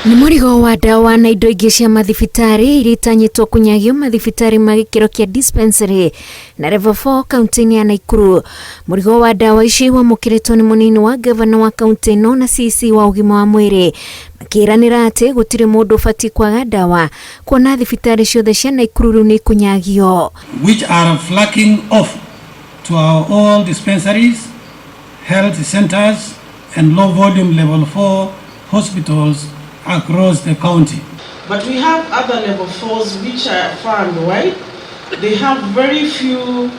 Nĩ mũrigo wa ndawa na indo ingĩ cia mathibitarĩ iria itanyĩtwo kũnyagio mathibitarĩ ma gĩkĩro kĩa dispensary na level 4 kaunti-inĩ ya Nakuru. Mũrigo wa ndawa ici wamũkĩrĩtwo nĩ mũnini wa gavana wa kaunti ĩno na CC wa ũgima wa mwĩrĩ, makĩranĩra atĩ gũtirĩ mũndũ ũbatiĩ kwaga ndawa kuona thibitarĩ ciothe cia Nakuru rĩu nĩ ikũnyagio. Which are flagging off to our all dispensaries, health centers, and low volume level 4 hospitals across the county. But we have other level 4s which are far and wide. They have very few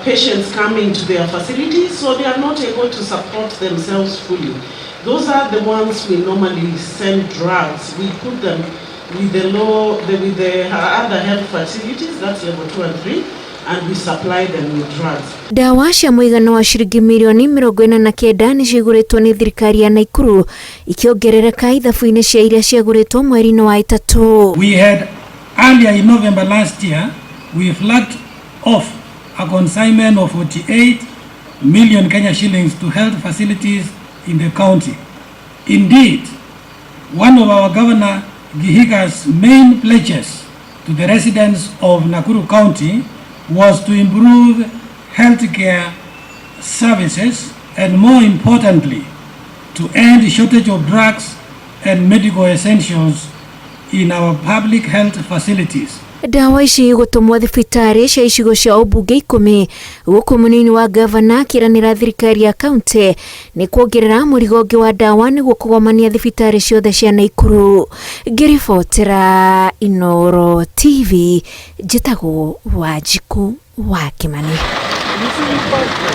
patients coming to their facilities, so they are not able to support themselves fully. Those are the ones we normally send drugs. We put them with the other health facilities, that's level 2 and 3, and we supply them with drugs. Ndawa cia mũigana wa ciringi mirioni 49 nĩ cigũrĩtwo nĩ thirikari ya Nakuru, ikĩongerereka ithabu-inĩ cia iria ciagũrĩtwo mweri-inĩ wa ĩtatũ. We had earlier in November last year, we flagged off a consignment of 48 million Kenya shillings to health facilities in the county. Indeed, one of our Governor Kihika's main pledges to the residents of Nakuru County was to improve healthcare services and, more importantly, to end shortage of drugs and medical essentials in our public health facilities. Ndawa ici gũtũmwo thibitarĩ cia icigo cia ũmbunge 10, gũkũ mũnini wa gavana akĩranĩra thirikari ya kaunti nĩ kuongerera mũrigo ũngĩ wa ndawa nĩguo kũgomania thibitarĩ ciothe cia Nakuru. Ngĩribotera Inooro TV, njĩtagwo Wanjikũ wa Kĩmani.